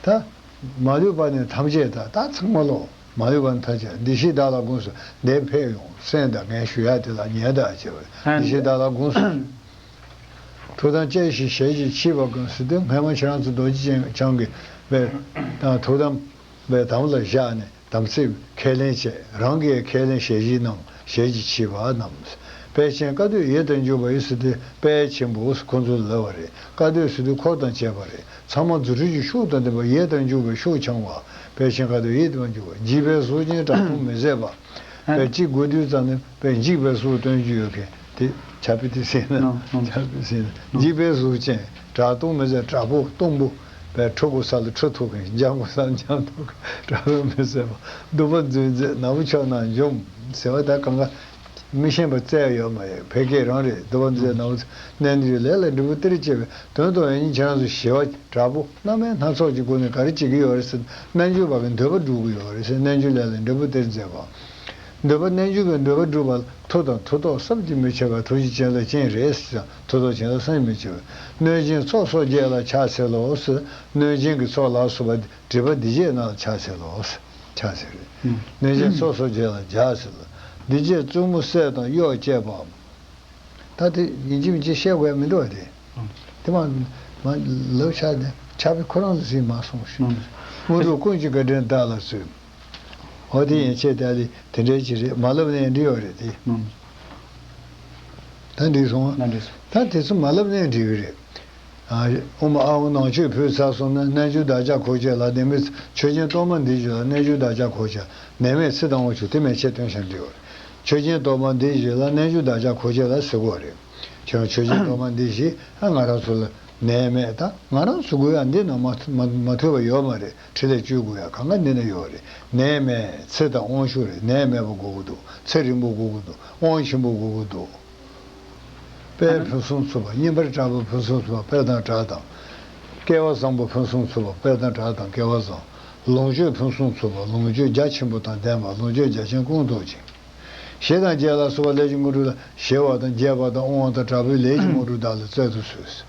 ད་མ་ལུས་པ་ནི་ཐམས་ཅད་ད་ད་ཚང་མ་ལོ། མ་ལུས་པ་ཐམས་ཅད་འདི་ཞེས་བདག་ལ་དགོངས་སུ་འདིར་ཕེབས་ཡོང་སེམས་དང་ངས་ཞུ་ཡ་དེ་ལ་ཉན་དང་བྱེད་པ་འདི་ཞེས་བདག་ལ་དགོངས་སུ། ཐུགས་དམ་བཅའ་ཞིང་ཞལ་གྱིས་ཆིབས་པ་གང་ཟེར་དུས་སྔས་མ་ཁྱེད་རང་ཚོ་རྡོ་རྗེ་འཆང་གི་བས་དང་ཐུགས་དམ་བས་དམ་ལ་བཞག་ནས་དམ་ཚིག་ཁས་ལེན་བྱས། རང་གིས་ཁས་ལེན་ཞལ་བཞེས་གནང་ཞལ་གྱིས་ཆིབས་པ་རྣམས། དཔལ་ཆེན་བཀའ་སྡོད་ཡིད་དུ་འཇུག་པ་ཡི་ཟེར་དུས་དཔལ་ཆེན་པོ་ཁོང་ཚོ་ལབ་པ་རེད། བཀའ་སྡོད་ཟེར་དུས་འཁོར་དང་བཅས་པ་རེད། ཚང་མ་རྫུ་འཕྲུལ་གྱི་ཤུགས་དང་ལྡན་པ་ཡིད་དང་འཇུག་པའི་ཤུགས་འཆང་བ། དཔལ་ཆེན་བཀའ་སྡོད་ཡིད་དུ་འཇུག་པ། འཇིགས་པའི་གཟུགས་ཅན་གྲགས་སྟོང་མི་བཟད་པ། དཔེ་གཅིག་དགོས་དུས་ཙམ་ནས་དཔེ་འཇིགས་པའི་གཟུགས་སྟོན་རྒྱུ་ཡོད་མཁན་དེ་ཆ་པི་དེ་ཟེར་ན། ཆ་པི་ཟེར་ན་འཇིགས་པའི་གཟུགས་ཅན་གྲགས་སྟོང་མི་བཟད་དྲག་པོ་སྟོང་པོ། དཔེ་ཁྲོ་དགོས་ས་ལ་ཁྲོ་ཐུབ་མཁན། འཇམ་དགོས་ས་ལ་འཇམ་ཐུབ་མཁན། གྲགས་སྟོང་མི་བཟད་པ། གདུག་པ་འཛིན་མཛད་ནག་པོ་ཕྱོགས་ན་འཇོམས་ཟེར་བ་ད་གང་ག་མི་ཤེས་པ་བཙལ་ཡོད་མ་རེད། ཕལ་སྐད་རང་རེད། གདུག་པ་འཛིན་ནག་པོ་རྣལ་འབྱོར་ལས་ལ་འབྲས་བུ་སྟེར་བྱེད་པའི་དོན་དུ་ཡང་ཁྱེད་རང་ཚོ་ཞི་བ་དྲག་པོ་རྣམ་སྨིན་སྣ་ཚོགས་ཀྱི་སྒོ་ནས་ག་རེ་བྱེད་ཀྱི་ཡོད་རེད་ཟེར། རྣལ་འབྱོར་པ་གི་འདོད་པ་སྒྲུབ་ཀྱི་ཡོད་རེད་ཟེར། རྣལ་འབྱོར་ལས་ལ་འབྲས་བུ་སྟེར་མཛད་པ། འདོད་པ་རྣལ་འབྱོར་པའི་འདོད་པ་སྒྲུབ་པ་མཐུ་དང་མཐུ་སྟོབས་བསམ་གྱིས་མི་ཁྱབ་པ། ཐུགས་རྗེ་ཅན་ལ་སྤྱན་རས་གཟིགས་དང་མཐུ་སྟོབས་ཅན་ལ་བསམ་གྱིས་མི་ཁྱབ་པ། གནོད་སྦྱིན་ཚོགས་སོགས་བརྒྱད་ལ་ཕྱག་འཚལ་ལོ་ཟེར། གནོད་སྦྱིན་གྱི་ཚོགས་ལ་སོགས་པ་སྒྲིབ་པ་སྡིག་བྱེད་རྣམས་ལ་ཕྱག་འཚལ་ལོ་ཟེར། ཕྱག་འཚལ་རེད། གནོད་སྦྱིན་ཚོགས་སོགས་བརྒྱད་ལ་ཕྱག་འཚལ་ལོ། སྡིག་བྱེད་བཙུན་མོ་སྲས་དང་གཡོག་བཅས་པའམ། ད་དེ་ཡིན་གཅིག་མིན་གཅིག་བཤད་དགོས་ཡ་མི་འདུག་བ་དེ། དེ་མ་མ་ལབ་ཆགས་ནས་ཆགས་པའི་ཁོ་རང་ལ་ཟིན་མ་སོང་ཞུ། དངོས་གྲུབ་ཀུན་གྱི་བཀའ་དྲིན་བདག་ལ་སྩོལ། འོ་དེ་ཡན་ཆད་ད་ལི་དེ་འདྲའི་ཅིག་རེད། མ་ལབ་ནའི་འགྲིག་ཡོད་རེད་དེ། ད་འགྲིག་སོང་ང་། ད་དེ་ཚོ་མ་ལབ་ནའི་འགྲིག་གི་རེད། ཨ་ཨོཾ་ཨཱཿཧཱུྃ་ནང་མཆོད་ཕུལ་ཚར་སོང་ན་རྣལ་འབྱོར་བདག་ཅག་འཁོར་བཅས་ལ། ནད་མེད་ཆོས་ཅན་གཏོར་མ་འདི་བཞེས་ལ། རྣལ་འབྱོར་བདག་ཅག་འཁོར་བཅས་ནད་མེད་ཚེ་དང་དབང་ཕྱུག་དེ་མན་ཆད་སྟོན་ཞིང་འདྲི་བར། ཆོས་ཅན་གཏོར་མ་འདི་བཞེས་ལ། རྣལ་འབྱོར་བདག་ཅག་འཁོར་བཅས་ལ་ཟེར་དགོས་རེད། ཁྱེད་རང་ཆོས་ཅན་གཏོར་མ་འདི་བཞེས། ཨ་ང་རང་ཚོ་ལ་ནད་མེད། ད་ང་རང་ཚོ་དགོས་ཡ་འདི་ན་མ་མ་མ་ཐུབ་པ་ཡོད་མ་རེད། ཕྲིན་ལས་བཅོལ་དགོས་ཡ་གང་ག་འདི་ན་ཡོད་རེད། ནད་མེད་ཚེ་དང་དབང་ཕྱུག་རེད། ནད་མེད་པ་དགོས་ཀྱི་འདུག་ཚེ་རིང་པོ་དགོས་ཀྱི་འདུག་དབང་ཆེན་པོ་དགོས་ཀྱི་འདུག་དཔལ་ཕུན་སུམ་ཚོགས་པ། སྙན་པར་གྲགས་པ་ཕུན་སུམ་ཚོགས་པ། དཔལ་དང་གྲགས་དང་སྐལ་བ་བཟང་པོ་ཕུན་སུམ་ཚོགས་པ། དཔལ་དང་གྲགས་དང་སྐལ་བ་བཟང་། ལོངས་སྤྱོད་ཕུན་སུམ་ཚོགས་པ། ལོངས་སྤྱོད་རྒྱ་ཆེན་པོ་དང་ལྡན་པ། ལོངས་སྤྱོད་རྒྱ་ཆེན་ཀུན་ཐོབ་ཅིང་། ཞེ་དང་རྒྱས་ལ་སོགས་པ་ལས་ཀྱི་དངོས་གྲུབ་ལ། ཞེ་བ་དང་རྒྱས་པ་དང་དབང་བ་དང་དྲག་པོའི་ལས་ཀྱི་དངོས་གྲུབ་བདག་ལ་སྩལ་དུ་གསོལ།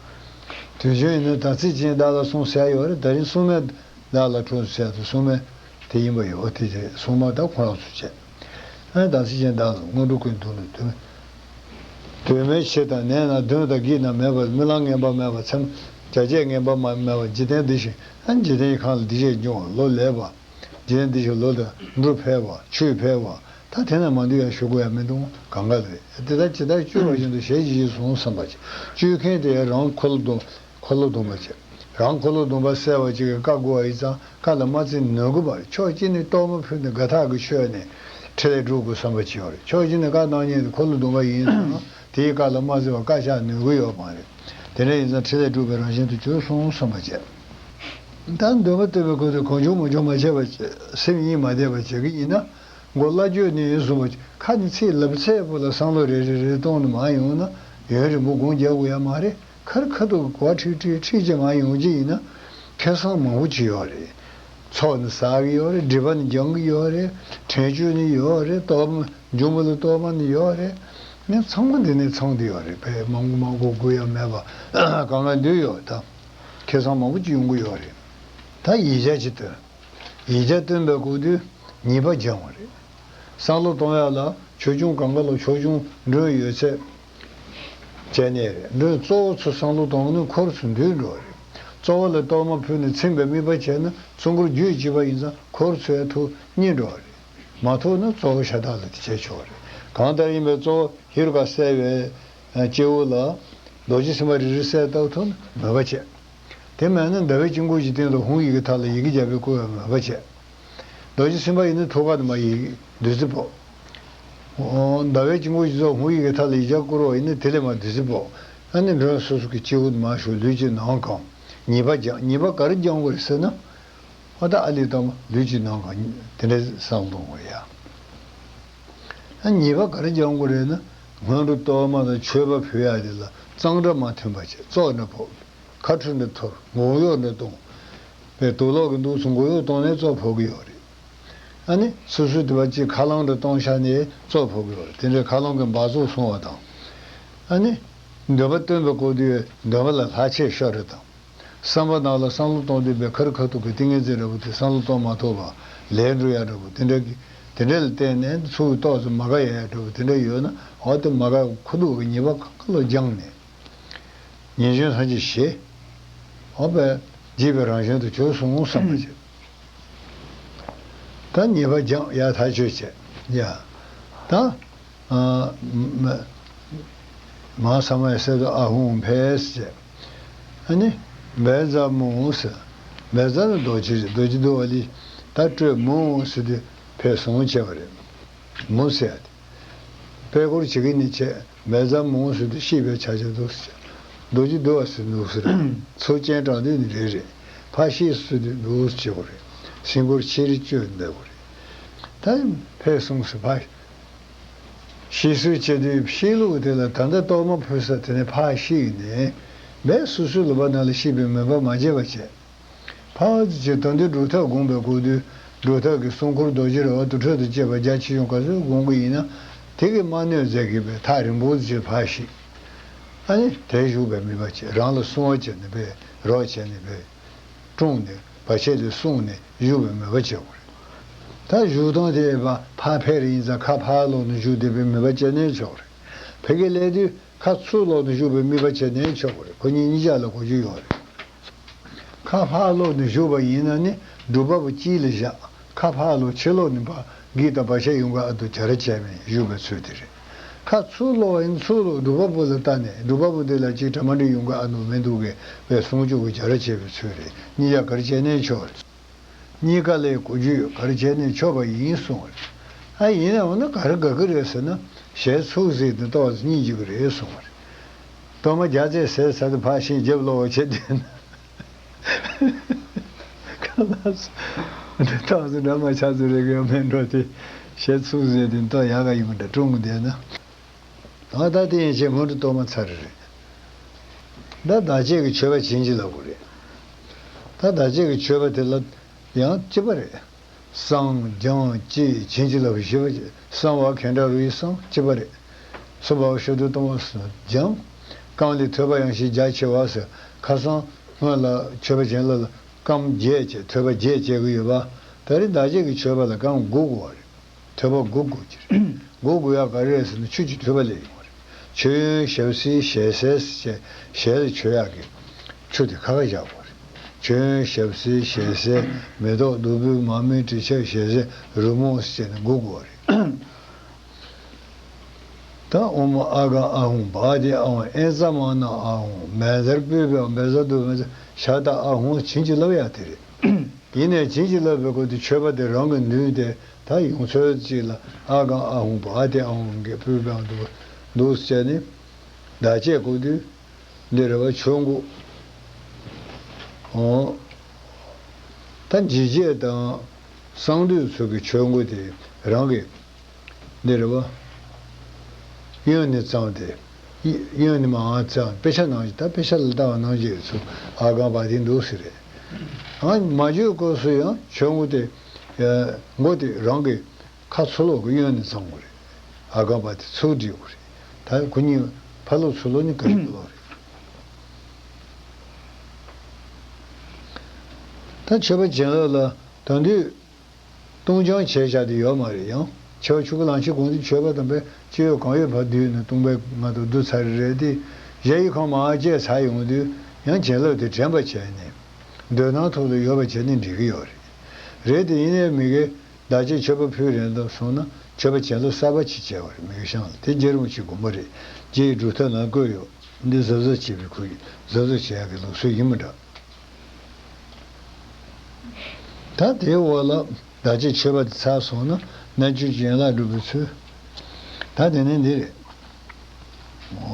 དུས་རྒྱུན་ཡིན་ན་དམ་ཚིག་ཅན་བདག་ལ་སྲུངས་ཟེར་ཡོད་རེད། ད་རིང་སྲུང་མས་བདག་ལ་སྲུངས་ཟེར་དུས་སྲུང་མས་དེ་ཡིན་པ་ཡོད། དེ་རེད། སྲུང་མ་ད་ཁོ་རང་ཚོ་བྱས། ཨ་དམ་ཚིག་ཅན་བདག་ལ་དངོས་གྲུབ་ཀུན་འདུག་ནས་དུས་དུས་མེད་ཕྱིར་དང་ནད་ན་གདོན་དང་བགེགས་རྣམས་མེད་པར། རྨི་ལམ་ངན་པ་མེད་པར། མཚམས་བྱ་བྱེད་ངན་པ་མ་མེད་པར། འཇིག་རྟེན་འདི་བཞིན་ཨ་འཇིག་རྟེན་གྱི་ཁམས་ལ་བདེ་སྐྱིད་འབྱུང་བར། ལོ་ལེགས་པ། འཇིག་རྟེན་འདི་བཞིན་ལོ་དང་འབྲུ་འཕེལ་བ། ཆོས་འཕེལ་བ། ད་དེ་ན་མ་འདུས་ཡ་ཞུ་དགོས་ཡ་མི་འདུག་གང་ག་ལ་རེད། དེ་ལྟར་ཇི་ལྟར་བཅོལ་བ་བཞིན་དུ་ཞལ་གྱིས་བཞེས་སོ་བསམ་པ་བྱེད། བཅོལ་མཁན་དེ་ཡང་རང་འཁོར་ལོ་སྡོམ། འཁོར་ལོ་སྡོམ་པ་བྱེད། རང་འཁོར་ལོ་སྡོམ་པ་གསལ་བ་ཅིག་གིས་བཀའ་བསྒོ་བ་ཡིན་ཙང་བཀའ་ལ་མ་བརྩི་ནོར་གི་མ་རེད། ཕྱོགས་གཅིག་ནས་གཏོར་མ་ཕུལ་ནས་དགའ་ཐག་གིས་མཆོད་ནས་ཕྲིན་ལས་སྒྲུབ་དགོས་བསམ་པ་བྱེད་ཡོད་རེད། ཕྱོགས་གཅིག་ནས་བཀའ་གནང་མཁན་དེ་འཁོར་ལོ་སྡོམ་པ་ཡིན་ཙང་དེའི་བཀའ་ལ་མ་བརྩི་བར་བཀའ་བཅག་ནོར་གི་ཡོད་མ་རེད། དེ་འདྲ་ཡིན་ཙང་ཕྲིན་ལས་སྒྲུབ་པའི་རང་བཞིན་དུ་གྱུར་སོང་བསམ་པ་བྱེད། ད་འདོད་པ་སྟོན་པའི་སྐབས་སུ་གང་བྱུང་མང་བྱུང་མ་བྱས་པ་བྱས། སེམས་གཉིས་མ་བསྡད་པ་བྱེད་ཀྱི་ཡིན་ན། མགོ་བླ་བརྗོད་ནས་ཡིན་གསུངས་པ། ཁ་ནས་ཚིག་ལབ་ཚད་པོ་ལ་བསམ་བློ་རེ་རེ་རེ་གཏོང་ནས་མ་ཡོང་ན་ཡུན་རིང་པོ་སྒོམ་རྒྱག་དགོས་ཡ་མ་རེད། ཁར་ཁ་ཐུག་གོ་བ་ཁྲིག་ཁྲིག་ཁྲིག་ཅིག་མ་ཡོང་གི་ཡིན་ན། ཁེ་བཟང་མང་པོ་ཅིག་ཡོད་རེད། ཚོགས་ནི་བསགས་ཀྱི་ཡོད་རེད། སྒྲིབ་པ་ནི་སྦྱང་གི་ཡོད་རེད། དྲན་སྤྱོད་ནི་ཡོད་རེད། གཏོར་མ་འབྱུང་པོ་ལ་གཏོར་མ་ནི་ཡོད་རེད། ནི་ཚང་མ་འདི་ནས་ཚང་གི་ཡོད་རེད། ཕལ་མང་པོ་མང་པོ་དགོས་ཡ་མེད་པ་གང་ག་འདུས་ཡོད། ད་ཁེ་བཟང་མང་པོ་ཅིག་ཡོང་གི་ཡོད་རེད། ད་ཡིག་ཆ་ཅིག་སྟོན། ཡིག་ཆ་སྟོན་པའི་སྐབས་དུས་ཉེས་པ་སྦྱང་བ་རེད། བསམ་བློ་གཏོང་ཡ་ལ་ཆོས་སྐྱོང་གང་ག་ལ་ཆོས་སྐྱོང་མགྲོན་ཡོད་ཚད་བྱས་ནས་རེད། མགྲོན་གཙོ་བོ་ཚོ་བསམ་བློ་གཏོང་ནས་འཁོར་ཚོ་འདུས་འགྲོ་བ་རེད། གཙོ་བོ་ལ་གཏོར་མ་ཕུལ་ནས་ཚིམ་པའི་དམིགས་པ་བྱས་ན་གཙོ་འཁོར་རྒྱུད་གཅིག་པ་ཡིན་ཙང་འཁོར་ཚོའི་ཐུགས་མཉེས་འགྲོ་བ་རེད། མ་ཐུབ་ན་གཙོ་བོ་ཤ་སྟག་ལ་དེ་བྱས་ཆོག་རེད། གང་ལྟར་ཡིན་པའི་གཙོ་བོ་ཧེ་རུ་ཀ་གསལ་བའི་སྐྱེ་བོ་ལ་རྡོ་རྗེ་སེམས་དཔའ་རེ་རེ་གསལ་བཏབ་ཐུབ་ན་མོས་པ་བྱས། དེ་མེད་ན་ཟླ་བའི་དཀྱིལ་འཁོར་གྱི་སྟེང་དུ་ཧཱུྃ་ཡི་གེ་མཐའ་ལ་ཡི་གེ་བརྒྱ་པའི་བསྐོར་བའི་མོས་པ་བྱས། རྡོ་རྗེ་སེམས་དཔའ་ཡིན་ན་ཐུགས་ཀ་ནས་མར་ཡི་གེ་བདུད་རྩི་ཕོག་ཟླ་བའི་དཀྱིལ་འཁོར་གྱི་ཚོགས་ཧཱུྃ་ཡི་གེ་མཐའ་ལ་ཡིག་བརྒྱ་བསྐོར་བ་ཡིན་ན་དེ་ལས་མར་བདུད་རྩི་ཕོག་ཨ་ནི་མགྲོན་སོ་སོ་གི་སྤྱི་བོ་མར་ཞུགས། ལུས་ཀྱི་ནང་གང་། ཉེས་པ་སྦྱང་། ཉེས་པ་ག་རེ་སྦྱང་དགོས་རེད་ཟེར་ན། ཨ་ད་ཨ་ལས་དང་ལུས་ཀྱི་ནང་གང་དེ་འདྲའི་བསམ་བློ་གཏོང་དགོས་ཡ། ཨ་ཉེས་པ་ག་རེ་སྦྱང་དགོས་རེད་ན། སྔོན་འགྲོ་གཏོར་མ་དང་མཆོད་པ་ཕུལ་ཡ་དེ་ལ་གཙང་སྦྲ་མ་མཐུན་པ་བྱས། བཙོག་འདྲ་ཕོག། ཁ་ཁྲུ་འདྲ་འཐོར། མགོ་གཡོག་འདྲ་གཏོང་། པའི་དུག་ལོག་གི་འདུག་སེ་མགོ་གཡོག་གཏོང་ནས་བཙོག་ཕོག་གི་ཡོད་རེད། ཨ་ནི་སོ་སོའི་དེ་བ་ཅིག་ཁ་རླངས་འདྲ་གཏོང་ཤག་ནས་བཙོག་ཕོག་གི་ཡོད་རེད། དེ་འདྲའི་ཁ་རླངས་ཀྱི་འབག་བཙོག་སྲུང་བ་དང་། ཨ་ནི་འདོད་པ་སྟོན་པའི་སྐུ་དུས་འདོད་པ་ལ་ལྷག་ཆད་ཤོར་རེད་དང་། བསམ་པ་ནང་ལ་བསམ་བློ་གཏོང་དུས་པའི་ཁ་རི་ཁ་ཐུག་གི་ཏིང་ངེ་འཛིན་འདྲ་བོ་དེ་བསམ་བློ་གཏོང་མ་ཐུབ་པ། ལས་འགྲོ་ཡ་འདྲ་བོ་དེ་འདྲ་གི་དེ་འདྲ་ལ་བརྟེན་ནས་ཚུར་ཏོག་ཙམ་མ་དགའ་ཡ་ཡ་འདྲ་བོ་དེ་འདྲ་ཡོད་ན། འོ་དེ་མ་དགའ་ཁ་ཐུག་གི་ཉེས་པ་གང་ག་ལ་སྦྱངས་ནས། ཉེས་སྐྱོན་ཐམས་ཅད་ཞི། འོ་བས་བགྱིས་པའི་རང་བཞིན་དུ་གྱུར་སོང་བསམ་པ་བྱེད། ད་ཉེས་པ་སྦྱངས། ཡ་ཐག་ཆོད་བྱས། ཡ། ད་ཨ་མ་མ་ས་མ་ཡ་སེ་དོ་ཨ་ཧུང་ཕེས་བྱས། ཨ་ནི་བཛྲ་མུ་ཟེར། བཛྲ་ནི་རྡོ་རྗེ་རེད། རྡོ་རྗེ་འདུལ་བ་ལས། ད་སྤྲོས་མུ་ཟེར་དུས་ཕེབས་སོང་བྱས་པ་རེད། མུ་ཟེར་ཡ་དེ། པད་སྐོར་བྱེད་ཀྱི་ནི་བྱས། བཛྲ་མུ་ཟེར་དུས་ཤེས་པའི་ཆ་ཆ་འདུག་ཟེར། རྡོ་རྗེ་འདུལ་བ་ཟེར་འདུག་ཟེར། ཚུར་སྤྱན་དྲངས་དུས་ནི་རེད་རེད། ཕར་ཤེས་ཟེར་དུས་འདུག་ཟེར་བྱེད་དགོས་རེད། སེམས་སྐོར་ཕྱིར་བཅོས་འདེབས་དགོས་རེད། ད་ཕེབས་སོང་ཟེར། ཕར་ཤེས་ཟེར་བྱེད་དུས་ཤེས་ལུགས་དེ་ལ་ད་ལྟ་གཏོར་མ་ཕུལ་ས་དེ་ནས་ཕར་ཤེས་ནས། བས་སོ་སོའི་ལུས་པ་ནང་ལ་ཤེས་པའི་མོས་པ་མ་བྱས་པ་བྱས། ཕར་ཅིག་ད་འདི་སྒྲུབ་ཐབས་དགོངས་པའི་སྐུ་དུས། སྒྲུབ་ཐབས་ཀྱི་སྲུང་འཁོར་རྡོ་རྗེ་ར་བ་དུར་ཁྲོད་དང་བཅས་པ་རྒྱ་ཆེ་ཆུང་ག་ཚོད་དགོངས་ཀྱི་ཡིན་ན། དེ་གིས་མ་གནོད་མཛད་ཀྱི་བས་ཐག་རིང་པོ་ཅིག་ཕར་ཤེས། ཨ་ནི་དེར་བཞུགས་པའི་མོས་པ་བྱས། རང་ལ་བསྲུང་བ་བྱས་ནས་བས་རོགས་བྱས་ནས་བས་དཀྲུགས་ནས་བར་ཆད་ལས་བསྲུངས་ནས་བཞུགས་པའི་མོས་པ་བྱེད་དགོས་རེད། ད་བཞུགས་སྟངས་དེ་ཕར་ཕེབས་རེད། ཡིན་ཙང་ཁ་ཕར་ལོག་ནས་བཞུགས་བསྡད་པའི་མོས་པ་བྱས་ནས་ཆོག་རེད། ཕ་གི་སླེབས་དུས་ཁ་ཚུར་ལོག་ནས་བཞུགས་པའི་མོས་པ་བྱས་ནས་ཆོག་རེད། ཁོ་གཉིས་གཉིས་ཆ་ལ་གོ་རྒྱུ་ཡོད་རེད། ཁ་ཕར་ལོག་ནས་བཞུགས་པ་ཡིན་ན་ནི་སྒྲུབ་པ་པོ་དཀྱིལ་ལ་བཞག། ཁ་ཕར་ལོག་ཕྱི་ལོག་ནས་ཕར་འགྱེལ་དང་བར་ཆད་ཡོང་གི་ཨ་འདུག་ག་རེ་བྱས་མེད་བཞུགས་པའི་ཚུལ་དེ་རེད། ཁ་ཚུར་ལོག་ཡིན། ཚུར་ལོག་སྒྲུབ་པ་པོ་ལ་ལྟ་ནས་སྒྲུབ་པ་པོ་འདི་ལ་ཅིག་གྲ་མ་འགྲིག་ཡོང་གི་ཨ་འདུག་མི་འདུག་གས་བས་སྲུང་སྐྱོབ་ཀྱི་བྱ་ར་བྱས་པའི་ཚུལ་རེད། གཉིས་ཆ་ག་རེ་བྱས་ནས་ཆོག་རེད། གཉིས་ཀ་ལ་གོ་རྒྱུ་ཡོད། ག་རེ་བྱས་ནས་ཆོག་པ་ཡིན་གསུངས་པ་རེད། ཨ་ཡིན་ནའང་ན་ག་རེ་དགའ་གི་རེད་ཟེར་ན། ཞལ་ཚུགས་གཟིགས་ནས་ཏོག་ཙམ་སྙིང་རྗེ་གི་རེད་གསུངས་པ་རེད། གཏོར་མ་རྒྱ་རྩད་ཟེར་ཚར་དུས་ཕར་ཕྱིན་རྒྱབ་ལོག་བྱས་བསྡད་ན། ཁ་ལགས་སོ། ཏོག་ཙམ་འདྲ་མ་ཆགས་ཚོད་རེད་གི་མེད་འགྲོ་དེ། ཞལ་ཚུགས་གཟིགས་ནས་ཏོག་ཡག་ག་ཡོང་གི་འདྲ་དཀྲུགས་བསྡད་ན། ད་ལྟ་དེ་ཡན་ཆད་སྔོན་འགྲོ་གཏོར་མ་ཚར་རེད། ད་བདག་བསྐྱེད་ཀྱི་མཆོད་པ་བྱིན་གྱིས་བརླབ་དགོས་རེད། ད་བདག་བསྐྱེད་ཀྱི་མཆོད་པ་དེ་ལ་ཡང་གཅིག་པ་རེད། བསང་སྦྱང་བསྐྱེད་བྱིན་གྱིས་བརླབ་བཞི་པ་བསང་བ་གན་ཌ་རུའི་བསང་གཅིག་པ་རེད། སུ་བ་ཤུ་དུ་གཏོང་བ་སྦྱང་། རྐང་ལས་ཐོད་པ་ཡང་ཞིང་རྒྱ་ཆེ་བ་ཟེར། ཁ་སང་སྔོན་ལ་མཆོད་པ་བྱིན་རླབས་ལ་རྐང་བརྒྱད་བྱས། ཐོད་པ་བརྒྱད་བྱས་ཀྱི་ཡོད་པ། ད་རེས་བདག་བསྐྱེད་ཀྱི་མཆོད་པ་ལ་རྐང་དགུ་དགོས་པ་རེད། ཐོད་པ་དགུ་དགོས་ཀྱི་རེད། དགུ་དགོས་ཡག་ག་རེ་རེད་ཟེར་ན་ཆུ་གི་མཐུད་པ་ལས་ཡོང་བ་རེད། མཆོད་ཡོན་ཞབས་བསིལ་ཞལ་ཟས་ཟེར་བྱས་ཞལ་ལ་མཆོད་ཡག་གི་ཆུ་དེ་ཁ་ཁ་བཞག་དགོས་རེད། མཆོད་ཡོན་ཞབས་བསིལ་ཞལ་ཟས་མེ་ཏོག་བདུག་སྤོས་མར་མེ་དྲི་ཆབ་ཞལ་ཟས་རོལ་མོ་ཟེར་བྱས་ནས་དགུ་དགོས་རེད། ད་ཨོཾ་ཨཱ་ག་ཨཱཿཧཱུྃ་བྷ་དྷེ་ཨཱཿཧཱུྃ་ཨེ་ཙ་མ་ན་ཨཱཿཧཱུྃ། མེ་ཛར་པུས་པའི་བེ་ཛ་དུ་མེ་ཛ་ཤ་ཏ་ཨཱཿཧཱུྃ་བྱིན་གྱིས་བརླབ་ཡག་དེ་རེད། ཡིན་ནའི་བྱིན་གྱིས་བརླབས་པའི་སྐབས་དུ་མཆོད་པ་དེ་རང་གི་ནུས་དེ་ད་ཡོང་ཚོད་ཅིག་ལ་ཨཱཿཧཱུྃ་ཨཱཿཧཱུྃ་བྷ་དྷེ་ཨཱཿཧཱུྃ་གི་པུས་པའང་འདུག་འདུག་ཟེར་ནས་བདག་བསྐྱེད་སྐབས་དུ་འདི་རེད་བ། ཆོས་འགོད། འོ། ད་འཇིགས་བྱེད་དང་གསང་འདུས་ཚོ་གི་ཆོས་འགོད་དེ་རང་གི་འདི་རེད་བ། གཡོན་ནས་བརྩམས་ཏེ། གཡོན་ནས་མར་བརྩམས། དཔེ་ཆ་ནང་བཞིན། ད་དཔེ་ཆ་ལ་ལྟ་བ་ནང་བཞིན་ཚུར་ཨཱཿཧཱུྃ་བྷ་དྷེ་འདུག་ཟེར་རེད། ཨ་མ་བརྗོད་སྐབས་སུ་ཡང་ཆོས་འགོད་དེ། ཨ་འགོད་དེ་རང་གི་ཁ་ཚུར་ལོག་གི་གཡོན་ནས་བརྩམ་དགོས་རེད། ཨཱཿཧཱུྃ་བྷ་དྷེ་ཚུར་སྒྲིལ་དགོས་རེད། ད་ཁོ་གཉིས་ཕར་ལོག་ཚུར་ལོག་ནི་ག་རེ་ཕར་ལོག་རེད། ད་མཆོད་པ་བྱིན་རླབས་ལ་ད་དུང་བཏུང་སྦྱང་བྱས་བཞག་དེ་ཡོད་མ་རེད། ཡང་མཆོད་པ་ཆུ་བོ་ལང་ཆེན་གུང་ཐང་མཆོད་པ་དང་པའི་ཅི་ཡོད་གང་ཡོད་ཕར་བསྡུས་ནས་བཏུང་བའི་ང་ཚོ་བསྡུ་ཚར་རེད་དེ། གཞལ་ཡས་ཁང་མར་བཅད་ཚར་ཡོང་དུས་ཡང་བྱིན་རླབས་དེ་དྲན་པ་བྱས་ནས་འདོད་སྣང་ཐོག་ཏུ་ཡོད་པ་བྱས་ནས་འགྲིག་གི་ཡོད་རེད། རེད་དེ་ཡིན་ནའི་མི་དགེ་བདག་བསྐྱེད་མཆོད་པ་ཕུལ་རན་དུ་སོང་ན་མཆོད་པ་བྱིན་རླབས་གསར་པ་ཅིག་བྱས་པ་རེད། མི་དགེ་ཤང་ལ་དེ་རྗེ་རིན་པོ་ཆེའི་དགོངས་པ་རེད། རྗེ་ཡི་སྒྲུབ་ཐབས་ནང་བཀོད་ཡོད། འདི་གཟབ་གཟབ་བྱེད་པའི་ཁུལ་གྱིས་གཟབ་གཟབ་བྱེད་ཡག་གི་ལུགས་སྲོལ་ཡིན་མི་འདྲ། ད་དེའི་འོག་ལ་བདག་བསྐྱེད་མཆོད་པ་དེ་ཚར་སོང་ན་རྣལ་འབྱོར་གྱི་ཡན་ལག་སྒྲུབ་པའི་ཚུལ། ད་དེ་ནི་འདི་རེད།